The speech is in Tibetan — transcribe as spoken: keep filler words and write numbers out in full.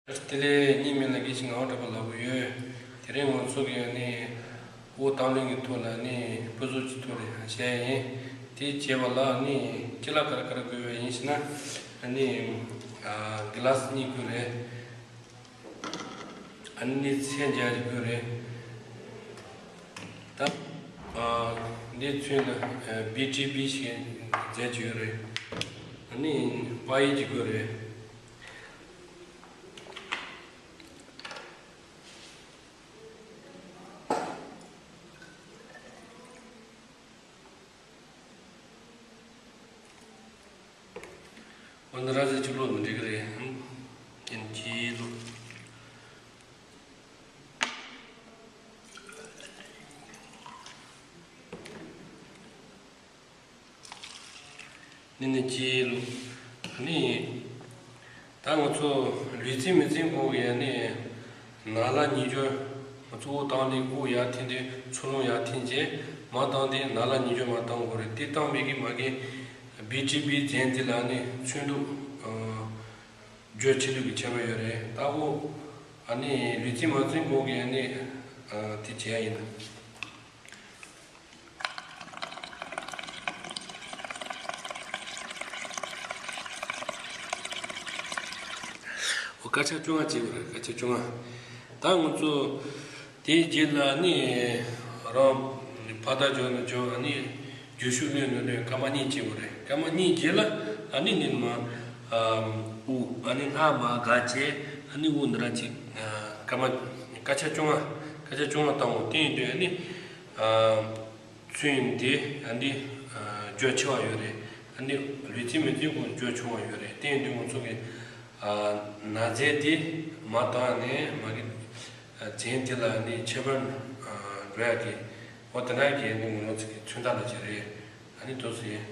དེ་ལས་གཉིས་མིན་ལ་དགེ་ཞིག་ངག་དབང་གྲགས་པ་ལབ་ཀྱི་ཡོད། དེ་རིང་ང་ཚོ་གི་ནི་དབུགས་གཏོང་ལེན་གྱི་ཐོག་ལ་ནི་སྤུས་ཚོགས་ཀྱི་ཐོག་ལ་བཤད་ཡིན། དེ་བྱས་པ་ལ་ནི་ཅི་ལ་ག་རེ་ག་རེ་དགོས་པ་ཡིན་ཞེ་ན། ནི་གི་ལ་སི་གཉིས་དགོས་རེད། ཨ་ནི་ཚད་འཇལ་གྱི་དགོས་རེད། ད་ཨ་འདི་ཚུན་ལ་བི་ཊི་བི་ཞིག་མཛད་ཀྱི་ཡོད་རེད། ཨ་ནི་པ་ཡི་གྱི་དགོས་རེད། འོ་ན་ར་ཟེར་གཅིག་ལོག་མི་འགྲིག་གི་རེད། ཨང་། ཡིན་གྱི་ལོག་ནི་ནི་གྱི་ལོག་ནི། ད་ང་ཚོ་ལུས་རྩལ་མི་རྩལ་གོང་གི་ཡ་ནི། ནང་ལ་ཉིས་བརྗོད། ང་ཚོ་དབུགས་བཏང་དུས་དབུགས་ཡར་འཐེན་དུས་ཚུར་ལོང་ཡར་འཐེན་བྱས། མར་བཏང་དུས་ནང་ལ་ཉིས་བརྗོད་མར་བཏང་དགོས་རེད། དེ་བཏང་མེད་ཀི་མ་གི་བི་ཊི་བི་རྫས་འདི་ལ་ནི་ཚོན་མདོག་ཨ་བརྗོད་ཆེ་ལུགས་ཀྱི་ཁྱད་པར་ཡོད་རེད། ད་འོ་ཨ་ནི་ལུས་རྩལ་མ་རྩལ་གོང་གི་ཨ་ནི་ཨ་དེ་བྱས་ཡིན། འོ་སྐར་ཆ་བཅོ་ལྔ་བྱེད་དགོས་རེད། སྐར་ཆ་བཅོ་ལྔ། ད་ང་ཚོ་དེའི་རྗེས་ལ་ནི་རང་ཕར་ལྟ་འཇོག་ནི་འཇོག་ཨ་ནི་རྒྱུ་ཤུགས་སྣོན་ནི་སྣོན། སྐར་མ་གཉིས་བྱེད་དགོས་རེད། སྐར་མ་གཉིས་རྗེས་ལ་ཨ་ནི་ནི་མ་ཨ་དབུགས་ཨ་ནི་སྔ་མ་འགག་བྱས། ཨ་ནི་དབུགས་འདི་ར་ཅིག་ཨ་སྐར་མ་སྐར་ཆ་བཅོ་ལྔ། སྐར་ཆ་བཅོ་ལྔ་བཏང་འོང་། དེ་ཡིན་དུས་ཨ་ནི་ཨ་ཚོན་འདི་ཨ་ནི་ཨ་བརྗོད་ཆེ་བ་ཡོད་རེད། ཨ་ནི་ལུས་རྩལ་མི་རྩལ་གོང་བརྗོད་ཆུང་བ་ཡོད་རེད། དེ་ཡིན་དུས་ང་ཚོ་གི་ཨ་ན་རྫས་དེ་མར་བཏང་ནས་མ་གི་ཨ་རྫས་དེ་ལ་ནི་ཁྱད་པར་ཨ་འགྲོ་ཡ་གི། འོ་དེ་འདྲ་གི་ནི་ང་ཚོ་གི་ཚོན་མདོག་ལ་བྱེད་རེད། ཨ་ནི་དུས་སུ་ཡིན།